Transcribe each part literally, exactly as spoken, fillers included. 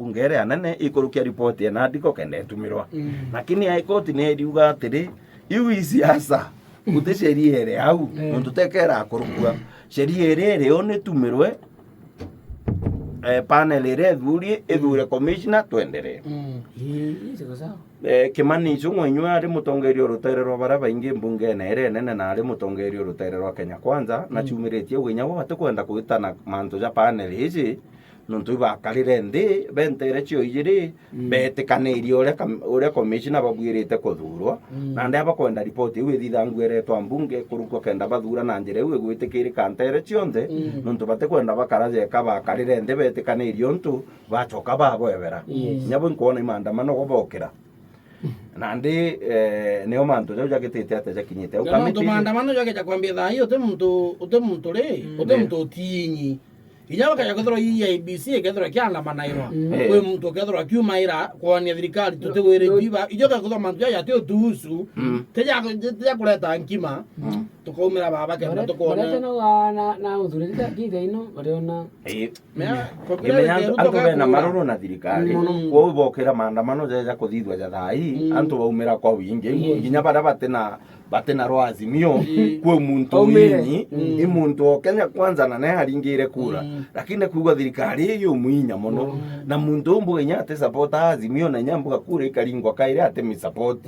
Ngere anene ikurukia ripoti ya NADCO kenda itumirwa. Lakini High Court ni iriuga atiri, iu i siasa, guti sheria iri au, nontu tekera kurukua. Sheria iri iri yo ni tumirwe, eh, panel iria ithurie, ithure commissioner, twenderee. Ii, ii, siko sawa. Eh, Kimani Ichung'wa inywe ari mutongeria o rutere rwa baria baingi mbungene iria inene na ari mutongeria o rutere rwa Kenya Kwanza, na ciumiritie uge inya bo batikwenda kwitana mantu ja panel iji, nontu ibakarire nthi, bentere cio ijiri, betikanirie uria kam-, uria commissioner babwirite kuthurwa, na ndia bakwenda ripoti iu ithithangua iretwa mbunge kurukwa kenda bathura na njira iu igwitikirika ntere cionthe, nontu batikwenda bakara jeka bakarire nthi betikanirie untu bacoka babwebera. Yes. Inya bo inkwona i maandamano go bokira. Nandi, eh, nio mantu jau jagitite atia jakinyite au? Na nontu kamiti maandamano jageja kwambia thaa hii, uti muntu, uti muntu ri, uti muntu utinyi. Inya bakaja kwithirwa I E B C ikethirwa ikiandamanairwa. Eh. Kwi muntu ukethirwa akiumaira kwania thirikari tutigwiritwe iba, ijo gakwithirwa mantu jaja ti utuhusu, ti ja, ti ja kureta nkima, tukaumira baba kenda tukone. Barete no na, na, na uthurite thitha ino, bariona. Eh. Mea, kwa vile Imenya antu, Ruto antu bena gakuura maruru na thirikari. Kwou bokira maandamano jaja kuthithwa ja thaa hii, antu baumira kwa wingi. Yes. Nginya baria batina, batina rwa Azimio, kwi muntu winyi, i muntu o Kenya Kwanza na nae aringire kura. Lakini kuigua thirikari ii yumwinya mono. Na muntu umbu inya ati support Azimio na inya mbuga kura ikaringwa kairi ati mi support.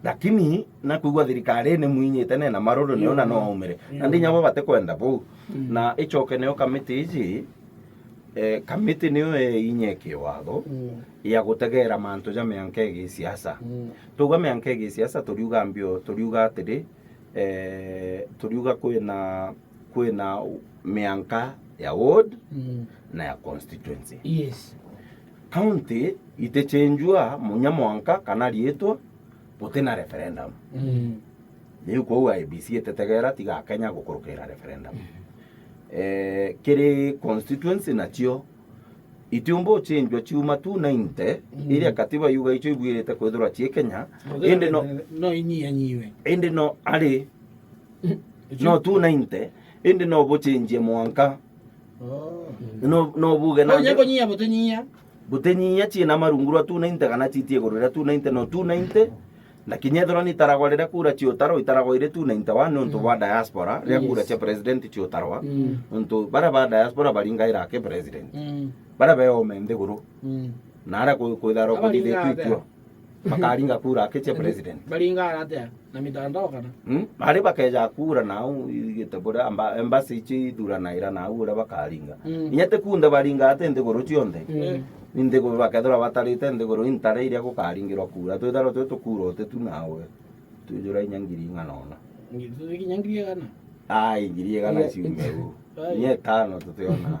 Lakini nakwigua thirikari ni mwinyite nena maruru niona no aumire. Na ndinya bo batikwenda buu. Na icoke nio kamiti iji, eh, kamiti niyo inya kiwatho ya gutegera mantu ja mianka igi siasa. Tuga mianka igi siasa, turiuga mbio, turiuga atiri, eh, turiuga kwina, kwina mianka ya ward na ya constituency. Yes. County itichenjua munya mwanka kana riitwa gutina referendum. Riu kwou I E B C ititegera tiga Kenya gukurukira referendum. Eh, kiri constituency nacio itiumba uchenjwa ciuma two ninety, iria katiba yuga icio ibwirite kwithirwa cii Kenya, indi no, no inyianyiwe. Indi no ari, no two ninety, indi no buchenjie mwanka. Oh. No, no buge na. Kunyia, kunyia, butinyia. Butinyia ciina marungu rwa two ninety kana citie iguru ria two ninety, no two ninety. Na kinya ethirwa ni itaragwa riria kura ciutarwa, itaragwa iri two ninety-one nontu bwa diaspora, riria kura cia president ciutarwa, nontu baria ba diaspora baringaira aki president. Baria beome nthiguru. Na aria ku-, kwitharwa kuthithitwe ituo, bakaringa kura aki cia president. Baringa atia? Na mitandao kana? Mm? Ari bakeja kura nau igite buria amba-, embassy ici ithuranaira nau uria bakaringa. Inya ti kunthe baringa ati nthiguru cionthe. Ni nthiguru bakethirwa batarite nthiguru intare iria gukaringirwa kura. Twitharwa twi tukura uti tu nawe. Twijura inya ngiri ing'ana ona. Ngi-, tu-, inya ngiri igana? Ai, ngiri igana ciume u. Ai. Inya itano tutiona.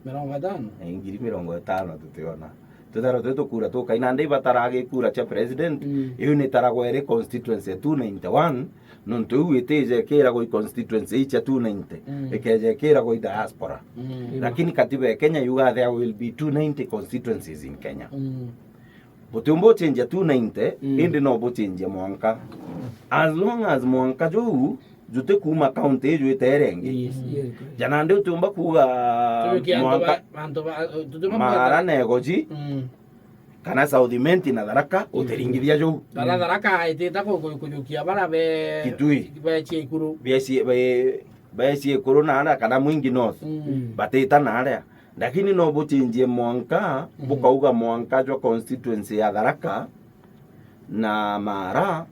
Mirongo itano? Eh, ngiri mirongo itano tutiona. Tutharwa twi tukura tukai, nandi ibataraga gikura kia president, iu ni taragwa iri constituency ya two ninety-one, nontu iu itije ikiragwa i constituency ii cia two ninety, ikeja ikiragwa i diaspora. Lakini katiba ya Kenya yuga there will be two ninety constituencies in Kenya. Butiumba uchenjia two ninety, indi no buchenjie mwanka. As long as mwanka juu juti kuuma county iju ite iria ingi. Yes, yes. Ja nandi utiumba kuuga mwanka Maara na Igoji, kana South Imenti na Tharaka, utiringithia juu. Kana Tharaka itite ku-, ku-, kujukia bara be Kitui. Be Ciikuru. Be Cie-, be, be Ciikuru na aria, kana Mwingi North. Batita na aria. Lakini no buchenjie mwanka, bukauga mwanka jwa constituency ya Tharaka na Maara,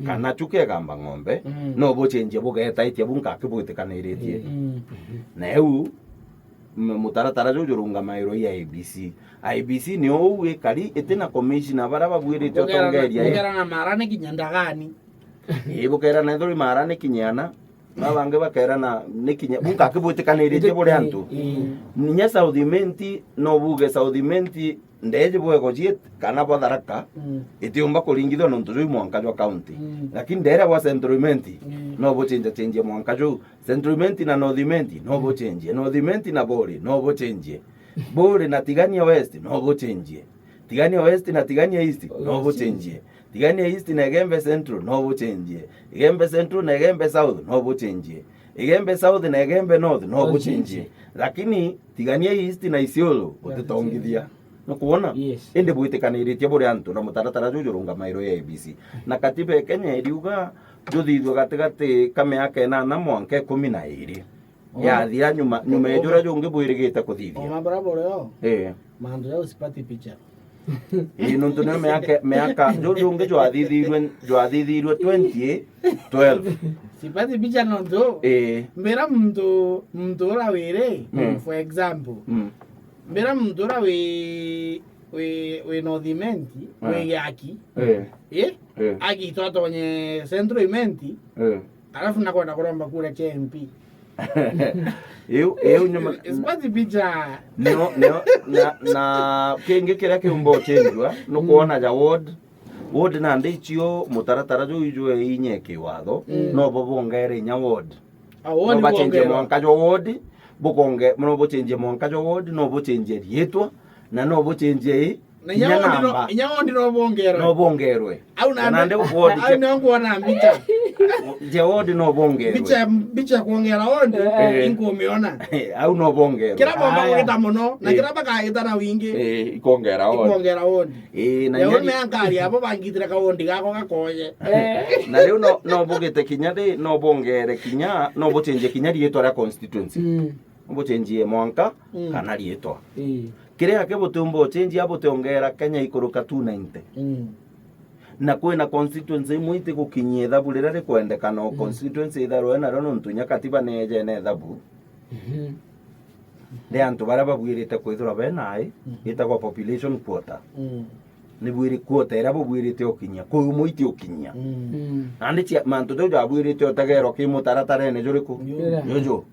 kana Chuka Igamba Ng'ombe, no buchenjie bugetaitia bu ngaki bwitikaniritie. Na iu, m-, mutaratara juu jurungamairwe i I E B C. I E B C ni uu ikari, iti na commissioner baria babwirite utongeria i. Bukera na Maara ni kinya ndagani. Ii, bukera na ithuri Maara ni kinya ana. Babangi bakera na ni kinya, bu ngaki bwitikaniritie buri antu. Inya South Imenti, no buge South Imenti, ndeji bwa Igoji kana bwa Tharaka, itiumba kuringithwa nontu juu i mwanka jwa county. Lakini nderia bwa Central Imenti, no buchenja chenjia mwanka juu. Central Imenti na North Imenti, no buchenjie. North Imenti na Buuri, no buchenjie. Buuri na Tigania West, no buchenjie. Tigania West na Tigania East, no buchenjie. Tigania East na Igembe Central, no buchenjie. Igembe Central na Igembe South, no buchenjie. Igembe South na Igembe North, no buchenjie. Lakini Tigania East na Isiolo, utitongithia. Nukwona? Yes. Indi bwitikaniritie buri antu na mutaratara juu jurungamairwe i I E B C. Na katiba ya Kenya iriuga juthithua gatigati ka miaka inana mwanka ikumi na iri. Oh. Yathira nyuma, nyuma ya juria jungi bwirigite kuthithia. Ona bara buri o. Eh. Mantu jau sipati picha. Ii, nontu nio miaka, miaka, ju-, jungi jwathithirwe, jwathithirwe twenty twelve. Sipati picha nontu. Ii. Mbira muntu, muntu ura wiri, mm, for example. Mm. Mbira muntu ura wi, wi, wi North Imenti, mm, wi Giaki. Ii. Ii? Ii. Agitwa atonye Central Imenti. Ii. Alafu nakwenda kuromba kura cia M P. Iu, iu nyuma. Sipati picha. Nio, nio, na, na kingi kiria kiumba uchenjua, nukwona ja ward. Ward nandi icio mutaratara juu ijwe inya kiwatho, mm, no bo bongere inya ward. Ah, ward. No bachenjie bongera. Mwanka jwa ward, bukonge-, no buchenjie mwanka jwa ward, no buchenjie riitwa, na no buchenjie i, na inya inya wondi no, namba. Inya wondi no bongerwe. No bongerwe. Au na nandi, nandi wondi au ke- nio nguona mbicha. Je wondi no bongerwe. Mbicha, mbicha kuongera wondi, eh, inkumiona. Au no bongerwe. Kira bomba, aya, kugita muno, na, eh, kira bakagita na wingi. Eh, ikongera wondi. Ikongera wondi. Eh, na leo nyari- ni ankari abo bangitire ka wondi gako gakoye. Eh. Na riu no, no bugite kinya ri, no bongere kinya, no buchenjie kinya riitwa ria constituency. Mm. Buchenjie mwanka, mm, kana riitwa. Ii. Kiria ke butiumba uchenjia, butiongera Kenya ikuruka two ninety. Mm. Na kwina constituency imwe itigukinyia ithabu riria rikwendekana o, mm, constituency itharwe nario, nontu inya katiba ni ejene ithabu, mhm, ria antu baria babwirite kwithirwa be nai, mhm, itagwa population quota. Mm. Ni bwiri-, quota iria bubwirite ukinyia, kuu umwe itiukinyia. Mm. Mm. Nandi cia-, mantu jau jabwirite utegerwa ki mutaratarene juriku? Juria. Juju.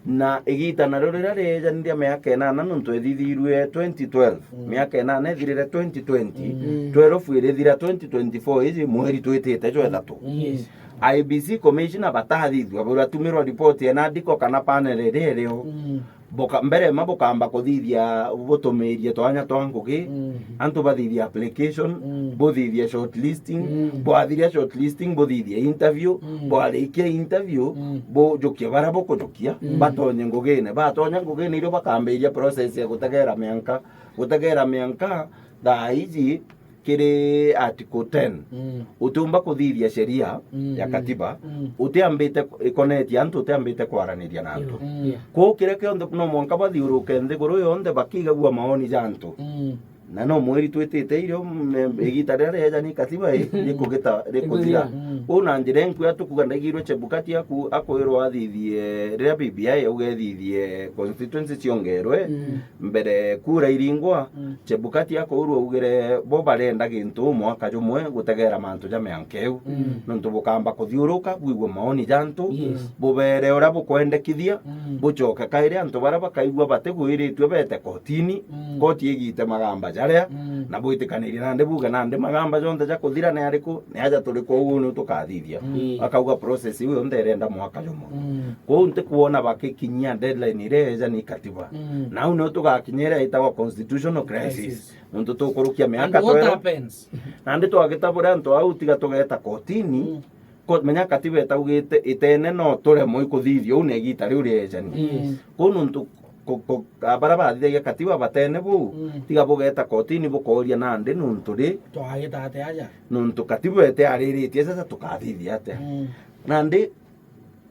Na igita nario riria riejanire miaka inana, nontu ethithirue twenty twelve, mm, miaka inana ithirire twenty twenty, mm, twelve irithira twenty twenty-four iji mweri twitite jwa ithatu. Yes. I E B C commissioner batathithua, buratumirwa ripoti ena ndiko kana panel iria irio. Mm. Buka-, mbere ma bukamba kuthithia butumiirie twanya twa ngugi, mm, antu bathithia application, mm, buthithia shortlisting, mm, bwathiria shortlisting, buthithia interview, mm, bwarikia interview, mm, bujukie baria bukujukia, mm, batonye ngugine. Batonya ngugine irio bakambiria process ya gutegera mianka. Gutegera mianka thaa iji kiri article ten. Mm. Utiumba kuthithia sheria, mm, ya katiba, mm, utiambite ku-, ikonetie antu, utiambite kwaraniria na antu. Mm. Kwou kiria kionthe no mwanka bathiuruke nthiguru yonthe bakigagua maoni ja antu. Mm. Na no mweri twitite irio, mm, igita riria rieja ni katiba i-, rikugita-, rikuthira. Mm. Kwou na njira inkuya tukuga ndaigirwe Chebukati aku-, akwirwa athithie riria B B I yauga ethithie constituency ciongerwe, mm, mbere kura iringwa, mm. Chebukati akourwa augire bo barenda gintu mwaka jumwe gutegera mantu ja mianka iu. Mm. Nontu bukamba kuthiuruka, bwigue maoni ja antu, yes, bubere uria bukwendekithia, mm, bucoke kairi antu baria bakaigua batigwiritue bete kotini, mm, koti igite magamba jaria, mm, na bwitikanirie nandi buge nandi magamba jonthe ja kuthira ni ariku, ni aja turi kwou ni tukathithia. Mm. Akauga process iu yonthe irenda mwaka jumwe. Mm. Kwou ntikwona bakikinyia deadline iria eja ni katiba. Mm. Na au nio tugakinya iria itagwa constitutional crisis. Crisis. Nontu tukurukia miaka. And what twero happens? Nandi twagita buria antu au tiga tugeta kotini. Mm. Ko-, menya katiba itaugite itene no turemwe ikuthithia uu na igita riu riejani. Yes. Kwou nontu ku-, ku-, a-, baria bathithagia katiba batene buu, mm, tiga bugeta kotini bukoria nandi nontu ri? Twagita atia aja? Nontu katiba itiariritie sasa tukathithia atia? Mm. Nandi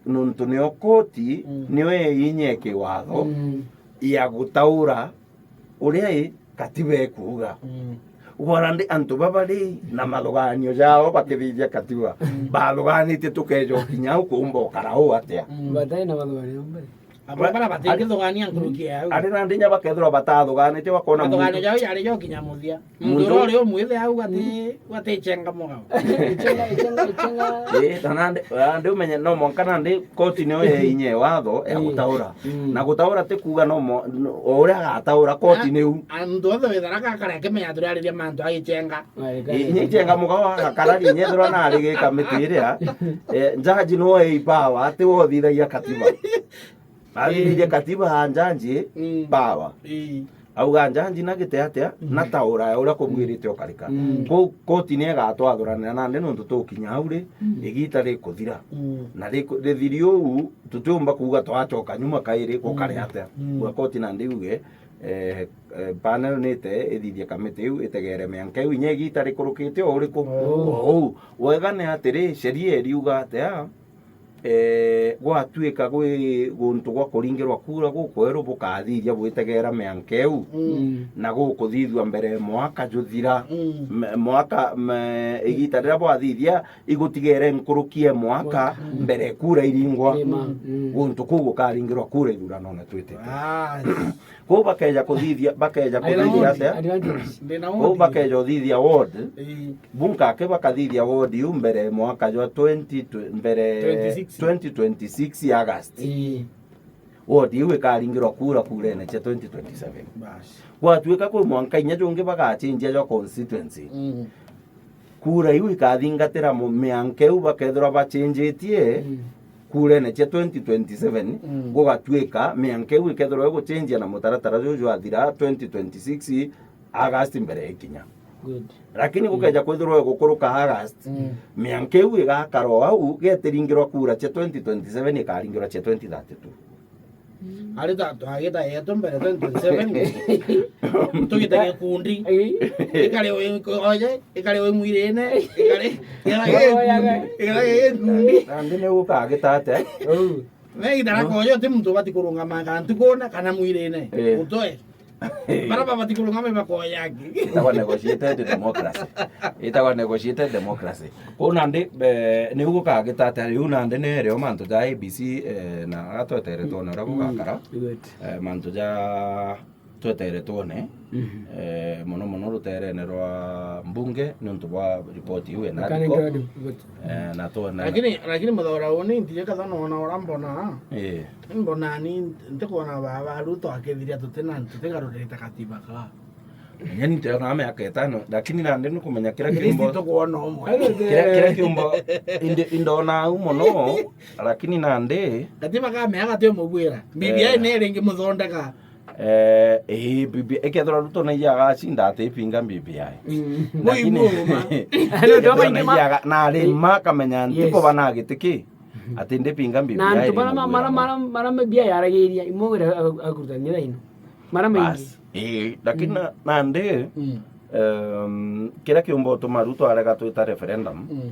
nontu nio koti, mm, nio inya ya kiwatho, mm, ya gutaura uria i katiba ikuuga. Mm. Wona ndi antu baba ri na mathuganio jao bakithithia katiba, mm, bathuganitie tukeja ukinya au kuumba ukara uu atia? Mm. Batai na mathuganio mbere. Abo bara batingithugania nkuruki ya au. Ari nandi nya bakethirwa batathuganitie bakona muntu. Mathuganio jao jari jo kinya muthia. Muntu uria uri umwithe au gati-, gatichenga mugao. Ichenga, ichenga, ichenga. Ii, na nandi, nandi umenye no mwanka nandi koti niyo ye inya ya watho ya gutaura. Mm. Na gutaura ti kuuga no mo-, no, o uria agataura koti niu. Antu othe withara gakara akimenya turiariria mantu agichenga. Ii, inya ichenga mugao agakara ri inya ethirwa nari gi kamiti iria, eh, njaji no e power, ati we uthithagia katiba. Athithirie katiba ya njanji, mm, power. Ii. Auga njanji na gite atia, mm, na taura ya uria kubwirite ukarika. Mm. Kwou koti ni igatwathuranira nandi nontu tukinya au ri, mm, igita rikuthira. Mm. Na riku-, rithiri uu, tutiumba kuuga twacoka nyuma kairi gukare atia. Mm. Kuuga koti nandi iuge, eh, eh, panel nite ithithie kamiti iu itegere mianka iu inya igita rikurukite o uriku. Oh. O uu. Wega ni atiri, sheria iriuga atia? Eh, gwatuika gwi guntu gwa kuringirwa kura gukweru bukathithia bwitegera mianka iu, mm, na gukuthithua mbere mwaka juthira. Mm. Me-, mwaka, me-, igita riria bwathithia igutigere nkuruki e mwaka, mwaka, mm, mbere kura iringwa. Ni ma, mm. Guntu kuu gukaringirwa kura ithuranone twitite. Ah. Kwou bakeja kuthithia, bakeja kuthithia atia? Advantage. Kwou bakeja uthithia ward. Ii. Bunkake bakathithia ward iu mbere mwaka jwa twenty, tw-, mbere twenty-six. Twenty twenty-six August. Ii. Ward iu ikaringirwa kura kurene cia twenty twenty-seven. Bas. Gwatuika kwi mwanka inya jungi bagachenjia jwa constituency. Mm. Kura iu ikathingatira mu-, mianka iu bakethirwa bachenjitie, mm, kurene cia twenty twenty-seven, mm, gugatuika mianka iu ikethirwa iguchenjia na mutaratara juu jwathira twenty twenty-six August mbere ikinya. Good. Lakini, mm, gukeja kwithirwa igukuruka August, mm, mianka iu igakara o au getiringirwa kura cia twenty twenty-seven ikaringirwa cia twenty thirty-two. Ari ta twagita yetu mbere twenty twenty-seven. Tugite gikundi. Ii. Ikare wi oje, ikare wi mwirine, ikare, ikare gikundi, ikare gikundi. Nandi ni gukagitate. Uu. Na igita na kojo ti muntu ubati kurungama kantu kuna kana mwirine. Ii. Utoe. Bara babati kurungama bakoya angi. Itagwa negotiated democracy. Itagwa negotiated democracy. Kwou nandi, eh, niu gukagita atia riu nandi ni rio mantu ja A B C, eh, na aria twetere twone uria gugakara. Good. Eh, mantu ja twetere twone, mhm, eh, mono mono ruterene rwa mbunge niuntu bwa ripoti iu ena article. Good. Eh, na twone. Lakini, lakini muthora uu ni ntije katha nona uria mbona. Eh. Mbona ni ntikwona ba, ba Ruto akithiria tutina, tutigarurite katiba ka. Nyani ntiona miaka itano, lakini nandi nukumenya kira kiumbo. Tukwona umwe. Kira, kira kiumbo indi, indona au mono, lakini nandi. Katiba ka miaka tio mubwira. B B I, eh, ni ringi muthondeka. Eh, ii, B B I, ikethirwa Ruto naija agacinda atipinga B B I. Mm. Lakini, ikethirwa naija aga-, na ari ma akamenya ntiko bana giti ki. Ati ndipinga B B I. Na antu bara ma-, mara, mara, mara B B I yaragiria, imwe wira a-, a-, akurutania thaino. Mara maingi. Bas. Ii, lakini, mm, na, nandi, mm, em, kiria kiumba utuma Ruto arega twita referendum, mm,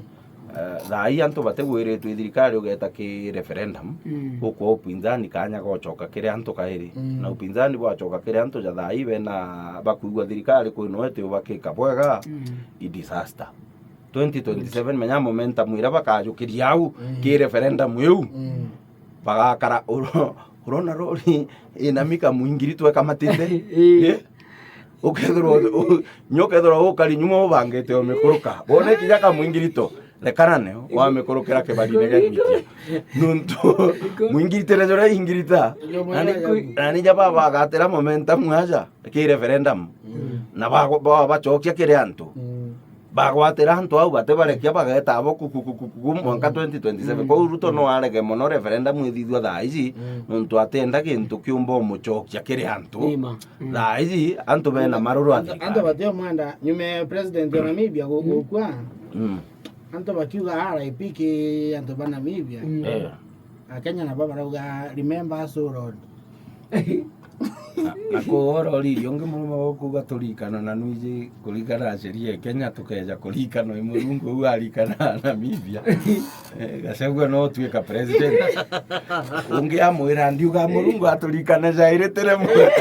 eh, thaa ii antu batigwiritwe i thirikari ugeta ki referendum, mm, gukwa upinzani kanya gocoka kiri antu kairi. Mm. Na upinzani bwacoka kiri antu ja thaa ii bena bakwigua thirikari kwinwe ti ubakika bwega, mm, i disaster. Twenty twenty-seven, menya momentum iria bakajukiria au, mm, ki referendum iu. Mm. Bagakara, uro-, urona rori ina mika mwingiri twekamatite. Ii. Eh? Ukethirwa u-, nyo ukethirwa ukari nyuma ubangite umikuruka. Bone kinya kamwingirito, rekanane, wamikurukira kibarine gia gwitia. Nuntu mwingiritire juria ingirita. Nani kwi-, nani ja baba agatira momentum aja ki referendum. Mm. Na ba-, ba-, bacokia kiri antu. Mm. Bagwatira antu au batibarekia, bageta abo ku, ku, ku, ku, ku, mwanka, mm, twenty twenty-seven. Mm. Kwou Ruto no arege mono referendum ithithua thaa ici, mm, nontu atienda gintu kiumba umucokia kiri antu. Ni ma. Mm. Thaa ici antu bena maruru a thirikari. Antu batio mwenda nyume president wa Namibia gu-, mm, gukua. Mm. Antu bakiuga R I P ki antu ba Namibia. Mm. Eh. Akenya nabo barauga, "Remember us, O Lord." Na, na kuu uroririe ungi murume ukuuga turikana na nwiji kuringana na sheria ya Kenya, tukeja kurikana i Murungu uu arikana na Namibia. Eh, Gachagua no utuika president. Ungi amwira ndiuga Murungu aturikane jairi tiremwe.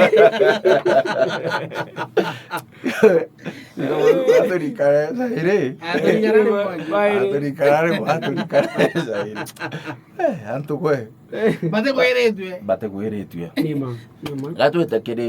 Aturikane jairi. Aturikane rimwe. Aturikane rimwe, aturikane jairi. Eh, antu kwe. Batigwiritue. Batigwiritue. Ni ma, ni ma. Gatwite kiri